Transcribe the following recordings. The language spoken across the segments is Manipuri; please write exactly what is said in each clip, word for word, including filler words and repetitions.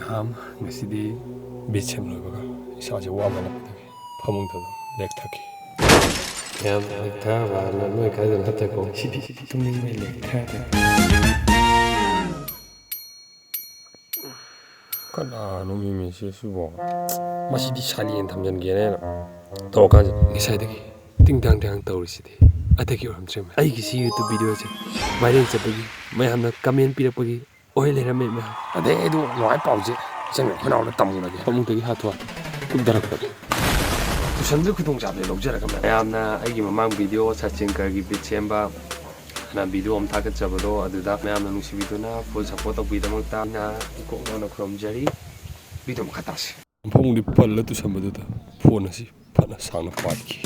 ꯑꯝ, ꯉꯁꯤꯗꯤ ꯕꯤꯠ ꯁꯦꯝ ꯂꯣꯏꯕꯒ ꯏꯁꯥꯁꯦ ꯋꯥꯃꯜꯂꯛꯄꯗꯒꯤ ꯐꯃꯨꯡꯗ ꯑꯗꯨꯝ ꯂꯦꯛꯊꯈꯤ꯫ ꯌꯥꯝ ꯂꯦꯛꯊꯕ ꯍꯥꯏꯅ ꯅꯣꯏ ꯈꯔꯗ ꯅꯠꯇꯦꯀꯣ꯫ ꯁꯤꯗꯤ ꯇꯨꯝꯅꯤꯡꯕꯩ ꯂꯦꯛꯊꯔꯦ꯫ ꯀꯅꯥꯅꯣ ꯃꯤꯃꯤꯁꯦ ꯁꯤꯕꯣ? ꯃꯁꯤꯗꯤ ꯁꯥꯂꯦꯟ ꯊꯝꯖꯤꯟꯒꯦꯅ ꯇꯧꯔꯀꯥꯟꯁꯤꯗ ꯉꯁꯥꯏꯗꯒꯤ ꯇꯤꯡ ꯇꯥꯡ ꯇꯥꯡ ꯇꯧꯔꯤꯁꯤꯗꯤ ꯑꯗꯒꯤ ꯑꯣꯏꯔꯝꯗ꯭ꯔꯦ꯫ ꯑꯩꯒꯤ ꯁꯤ YouTube videoꯁꯦ viral ꯆꯠꯄꯒꯤ, ꯃꯌꯥꯝꯅ comment ꯄꯤꯔꯛꯄꯒꯤ ꯑꯣꯏ ꯂꯩꯔꯝꯃꯦ ꯃꯌꯥꯝ꯫ ꯑꯗꯩ ꯑꯩꯗꯣ ꯅꯨꯡꯉꯥꯏ ꯄꯥꯎꯁꯦ ꯆꯪꯉꯦ, ꯑꯩꯈꯣꯏ ꯅꯥꯎꯅ ꯇꯝꯃꯨꯔꯒꯦ꯫ ꯐꯃꯨꯡꯗꯒꯤ ꯍꯥꯊꯨ ꯍꯥꯊꯨ ꯀꯨꯝꯊꯔꯛꯄꯗ ꯇꯨꯁꯟꯗꯨꯒꯤ ꯈꯨꯗꯣꯡꯆꯥꯕꯁꯦ ꯂꯧꯖꯔꯒ ꯃꯌꯥꯝ꯫ ꯃꯌꯥꯝꯅ ꯑꯩꯒꯤ ꯃꯃꯥꯡ video ꯁꯆꯤꯟ ꯀꯔꯒꯤ beat ꯁꯦꯝꯕ ꯍꯥꯏꯅ video ꯑꯃ ꯊꯥꯒꯠꯆꯕꯗꯣ, ꯑꯗꯨꯗ ꯃꯌꯥꯝꯅ ꯅꯨꯡꯁꯤꯕꯤꯗꯨꯅ full support ꯇꯧꯕꯤꯗꯃꯛꯇ ꯑꯩꯅ ꯏꯀꯣꯛ ꯅꯧꯅ ꯈꯨꯔꯨꯝꯖꯔꯤ꯫ Video ꯃꯈꯥ ꯇꯥꯁꯤ꯫ ꯐꯃꯨꯡꯗꯤ ꯄꯜꯂ ꯇꯨꯁꯟꯕꯗꯨꯗ phone ꯑꯁꯤ ꯐꯅ ꯁꯥꯡꯅ ꯄꯥꯏꯈꯤ꯫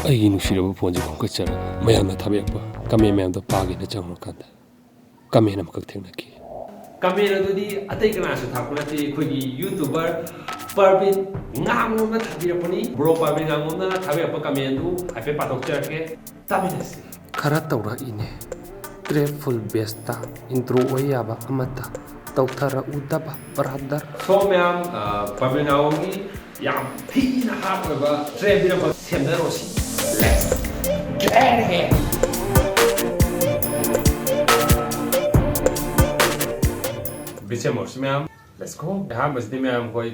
ꯑꯩꯒꯤ ꯅꯨꯡꯁꯤꯔꯕ phoneꯁꯦ ꯈꯣꯝꯀꯠꯆꯔꯒ ꯃꯌꯥꯝꯅ ꯊꯥꯕꯤꯔꯛꯄ comment ꯃꯌꯥꯝꯗꯣ ꯄꯥꯒꯦꯅ ꯆꯪꯉꯨꯔꯀꯥꯟꯗ comment ꯑꯃꯈꯛ ꯊꯦꯡꯅꯈꯤ꯫ Comment ꯑꯗꯨꯗꯤ ꯑꯇꯩ ꯀꯅꯥꯁꯨ ꯊꯥꯔꯛꯄ ꯅꯠꯇꯦ, ꯑꯩꯈꯣꯏꯒꯤ YouTuber ꯄꯔꯕꯤꯟ ꯉꯥꯉꯣꯝꯅ ꯊꯥꯕꯤꯔꯛꯄꯅꯤ꯫ Bro ꯄꯔꯕꯤꯟ ꯉꯥꯉꯣꯝꯅ ꯊꯥꯕꯤꯔꯛꯄ comment ꯑꯗꯨ ꯍꯥꯏꯐꯦꯠ ꯄꯥꯊꯣꯛꯆꯔꯛꯀꯦ, ꯇꯥꯃꯤꯟꯅꯁꯤ꯫ ꯈꯔ ꯇꯧꯔꯛꯏꯅꯦ, trap full bassꯇ intro ꯑꯣꯏ ꯌꯥꯕ ꯑꯃꯠꯇ ꯇꯧꯊꯔꯛꯎꯗꯕ brother꯫ So ꯃꯌꯥꯝ, ꯑ, ꯄꯔꯕꯤꯟ ꯉꯥꯉꯣꯝꯒꯤ ꯌꯥꯝ ꯊꯤꯅ hard ꯑꯣꯏꯕ trap beat ꯑꯃ ꯁꯦꯝꯗꯔꯣꯁꯤ꯫ Let's get it! Beat ꯁꯦꯝꯍꯧꯔꯁꯤ ꯃꯌꯥꯝ꯫ Let's go! ꯑꯍꯥꯟꯕꯁꯤꯗꯤ ꯃꯌꯥꯝ ꯑꯩꯈꯣꯏ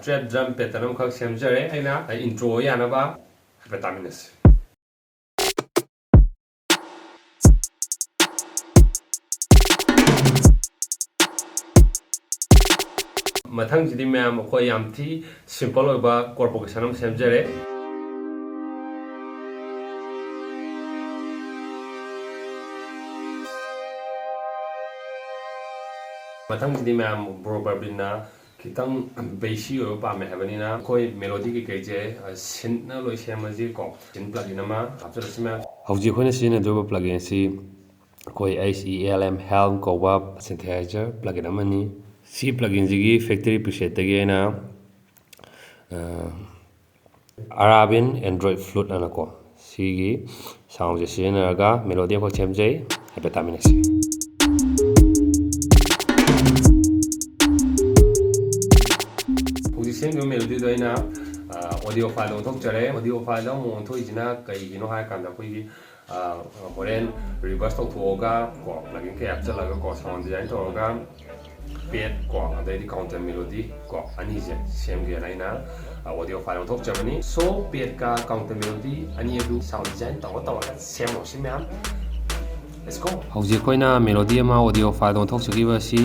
trap drum pattern ꯑꯃꯈꯛ ꯁꯦꯝꯖꯔꯦ ꯑꯩꯅ, intro ꯌꯥꯅꯕ ꯍꯥꯏꯐꯦꯠ ꯇꯥꯃꯤꯟꯅꯁꯤ꯫ ꯃꯊꯪꯁꯤꯗꯤ ꯃꯌꯥꯝ ꯑꯩꯈꯣꯏ ꯌꯥꯝ ꯊꯤ simple ꯑꯣꯏꯕ chord progression ꯑꯃ ꯁꯦꯝꯖꯔꯦ꯫ ꯃꯊꯪꯁꯤꯗꯤ ꯃꯌꯥꯝ bro ꯄꯔꯕꯤꯟꯅ ꯈꯤꯇꯪ bassy ꯑꯣꯏꯕ ꯄꯥꯝꯃꯦ ꯍꯥꯏꯕꯅꯤꯅ ꯑꯩꯈꯣꯏ melody ꯀꯩꯀꯩꯁꯦ, ꯑ, synthꯅ ꯂꯣꯏ ꯁꯦꯝꯃꯁꯤ ꯀꯣ꯫ Synth plugin ꯑꯃ ꯍꯥꯞꯆꯔꯁꯤ ꯃꯌꯥꯝ꯫ ꯍꯧꯖꯤꯛ ꯑꯩꯈꯣꯏꯅ ꯁꯤꯖꯤꯟꯅꯗꯣꯏꯕ plugin ꯑꯁꯤ ꯑꯩꯈꯣꯏ H E L M Helm ꯀꯧꯕ synthesizer plugin ꯑꯃꯅꯤ꯫ ꯁꯤ pluginꯁꯤꯒꯤ factory presetꯇꯒꯤ ꯑꯩꯅ, ꯑ, Arabin Android Flute ꯑꯅꯀꯣ, ꯁꯤꯒꯤ soundꯁꯦ ꯁꯤꯖꯤꯟꯅꯔꯒ melody ꯑꯃꯈꯛ ꯁꯦꯝꯖꯩ꯫ ꯍꯥꯏꯐꯦꯠ ꯇꯥꯃꯤꯟꯅꯁꯤ꯫ ꯑꯁꯦꯡꯕ ꯃꯦꯂꯣꯗꯤꯗꯣ ꯑꯩꯅ ꯑꯣꯗꯤꯑꯣ ꯐꯥꯏꯜꯗ ꯑꯣꯟꯊꯣꯛꯆꯔꯦ꯫ ꯑꯣꯗꯤꯑꯣ ꯐꯥꯏꯜꯗ ꯑꯃꯨꯛ ꯑꯣꯟꯊꯣꯛꯏꯁꯤꯅ ꯀꯩꯒꯤꯅꯣ ꯍꯥꯏꯔꯀꯥꯟꯗ, ꯑꯩꯈꯣꯏꯒꯤ ꯑ, ꯍꯣꯔꯦꯟ ꯔꯤꯚꯔꯁ ꯇꯧꯊꯣꯛꯑꯒ ꯀꯣ, ꯄ꯭ꯂꯒꯤꯟ ꯀꯩ ꯍꯥꯞꯆꯤꯜꯂꯒ ꯀꯣ, ꯁꯥꯎꯟ ꯗꯤꯖꯥꯏꯟ ꯇꯧꯔꯒ ꯄꯦꯠ ꯀꯣ, ꯑꯗꯩꯗꯤ ꯀꯥꯎꯟꯇꯔ ꯃꯦꯂꯣꯗꯤ ꯀꯣ, ꯑꯅꯤꯁꯦ ꯁꯦꯝꯒꯦꯅ ꯑꯩꯅ ꯑꯣꯗꯤꯑꯣ ꯐꯥꯏꯜ ꯑꯣꯟꯊꯣꯛꯆꯕꯅꯤ꯫ ꯁꯣ, ꯄꯦꯠꯀ ꯀꯥꯎꯟꯇꯔ ꯃꯦꯂꯣꯗꯤ ꯑꯅꯤ ꯑꯗꯨ ꯁꯥꯎꯟ ꯗꯤꯖꯥꯏꯟ ꯇꯧꯔ ꯇꯧꯔꯒ ꯁꯦꯝꯃꯨꯁꯤ ꯃꯌꯥꯝ꯫ Let's go! ꯍꯧꯖꯤꯛ ꯑꯩꯈꯣꯏꯅ ꯃꯦꯂꯣꯗꯤ ꯑꯃ ꯑꯣꯗꯤꯑꯣ ꯐꯥꯏꯜꯗ ꯑꯣꯟꯊꯣꯛꯆꯈꯤꯕ ꯑꯁꯤ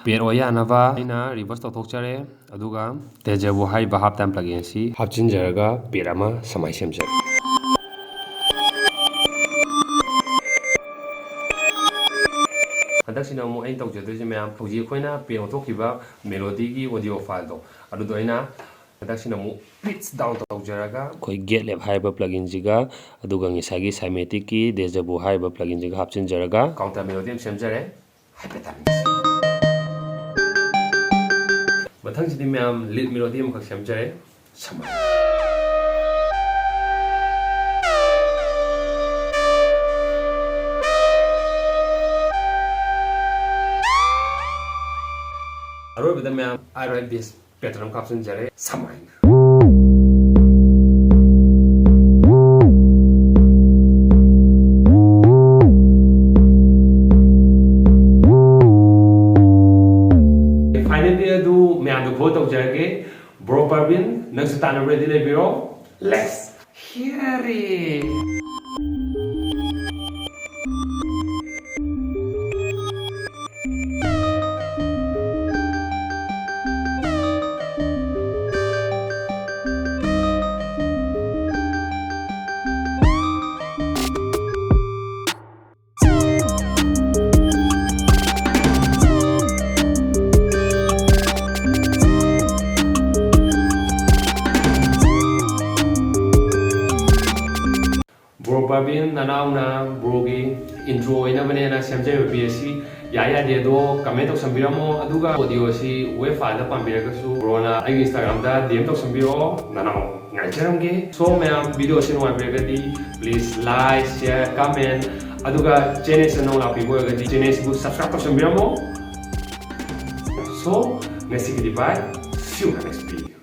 ꯄꯦꯠ ꯑꯣꯏ ꯌꯥꯅꯕ ꯑꯩꯅ ꯔꯤꯚꯔꯁ ꯇꯧꯊꯣꯛꯆꯔꯦ꯫ ꯑꯗꯨꯒ ꯗꯦꯖꯥ ꯚꯨ ꯍꯥꯏꯔꯤꯕ ꯍꯥꯞ ꯇꯥꯏꯝ ꯄ꯭ꯂꯒꯤꯟ ꯑꯁꯤ ꯍꯥꯞꯆꯤꯟꯖꯔꯒ ꯄꯦꯠ ꯑꯃ ꯁꯃꯥꯏ ꯁꯦꯝꯖꯔꯦ꯫ ꯍꯟꯗꯛꯁꯤꯅ ꯑꯃꯨꯛ ꯑꯩꯅ ꯇꯧꯖꯗꯣꯏꯁꯦ ꯃꯌꯥꯝ, ꯍꯧꯖꯤꯛ ꯑꯩꯈꯣꯏꯅ ꯄꯦꯠ ꯑꯣꯟꯊꯣꯛꯈꯤꯕ ꯃꯦꯂꯣꯗꯤꯒꯤ ꯑꯣꯗꯤꯑꯣ ꯐꯥꯏꯜꯗꯣ, ꯑꯗꯨꯗꯣ ꯑꯩꯅ ꯍꯟꯗꯛꯁꯤꯅ ꯑꯃꯨꯛ ꯄꯤꯠꯆ ꯗꯥꯎꯟ ꯇꯧꯖꯔꯒ ꯑꯩꯈꯣꯏ ꯒꯦꯠ ꯂꯦꯞ ꯍꯥꯏꯔꯤꯕ ꯄ꯭ꯂꯒꯤꯟꯁꯤꯒ, ꯑꯗꯨꯒ ꯉꯁꯥꯏꯒꯤ ꯁꯥꯏꯃꯦꯇꯤꯛꯀꯤ ꯗꯦꯖꯥ ꯚꯨ ꯍꯥꯏꯔꯤꯕ ꯄ꯭ꯂꯒꯤꯟꯁꯤꯒ ꯍꯥꯞꯆꯤꯟꯖꯔꯒ ꯀꯥꯎꯟꯇꯔ ꯃꯦꯂꯣꯗꯤ ꯑꯃ ꯁꯦꯝꯖꯔꯦ꯫ ꯍꯥꯏꯐꯦꯠ ꯇꯥꯃꯤꯟꯅꯁꯤ꯫ ꯃꯊꯪꯁꯤꯗꯤ ꯃꯌꯥꯝ ꯂꯤꯗ ꯃꯦꯂꯣꯗꯤ ꯑꯃꯈꯛ ꯁꯦꯝꯖꯔꯦ꯫ ꯁꯃꯥꯏ꯫ ꯑꯔꯣꯏꯕꯗ ꯃꯌꯥꯝ ꯑꯥꯏ ꯔꯥꯏꯠ ꯕꯦꯁ ꯄꯦꯇꯔꯟ ꯑꯃ ꯍꯥꯞꯆꯤꯟꯖꯔꯦ꯫ ꯁꯃꯥꯏꯅ꯫ Finally ꯑꯗꯨ ꯃꯌꯥꯝꯗ ꯀꯣꯜ ꯇꯧꯖꯔꯒꯦ꯫ ꯕ꯭ꯔꯣ ꯄꯔꯕꯤꯟ, ꯅꯪꯁꯨ ꯇꯥꯟꯅꯕ ꯔꯦꯗꯤ ꯂꯩꯕꯤꯔꯣ? Let's hear it! Bro Parvin, ꯅꯅꯥꯎꯅ ꯕ꯭ꯔꯣꯒꯤ ꯏꯟꯇ꯭ꯔꯣ ꯑꯣꯏꯅꯕꯅꯦꯅ ꯁꯦꯝꯖꯔꯤꯕ ꯕꯤ ꯑꯁꯤ ꯌꯥꯏ ꯌꯥꯗꯦ ꯑꯗꯣ ꯀꯃꯦꯟ ꯇꯧꯁꯟꯕꯤꯔꯝꯃꯣ, ꯑꯗꯨꯒ ꯑꯣꯗꯤꯑꯣ ꯑꯁꯤ ꯋꯦꯕ ꯐꯥꯏꯜꯗ ꯄꯥꯝꯕꯤꯔꯒꯁꯨ ꯕ꯭ꯔꯣꯅ ꯑꯩꯒꯤ ꯏꯟꯁꯇꯥꯒ꯭ꯔꯥꯝꯗ ꯗꯤ ꯑꯦꯝ ꯇꯧꯁꯟꯕꯤꯔꯛꯑꯣ, ꯅꯅꯥꯎ ꯉꯥꯏꯖꯔꯝꯒꯦ꯫ ꯁꯣ ꯃꯌꯥꯝ, ꯚꯤꯗꯤꯑꯣ ꯑꯁꯤ ꯅꯨꯡꯉꯥꯏꯕꯤꯔꯒꯗꯤ please like, share, comment, ꯑꯗꯨꯒ ꯆꯦꯅꯦꯜꯁꯤꯗ ꯅꯧꯅ ꯂꯥꯛꯄꯤꯕ ꯑꯣꯏꯔꯒꯗꯤ ꯆꯦꯅꯦꯜꯁꯤꯕꯨ subscribe ꯇꯧꯁꯟꯕꯤꯔꯝꯃꯣ꯫ ꯁꯣ, ꯉꯁꯤꯒꯤꯗꯤ bye, see you next video꯫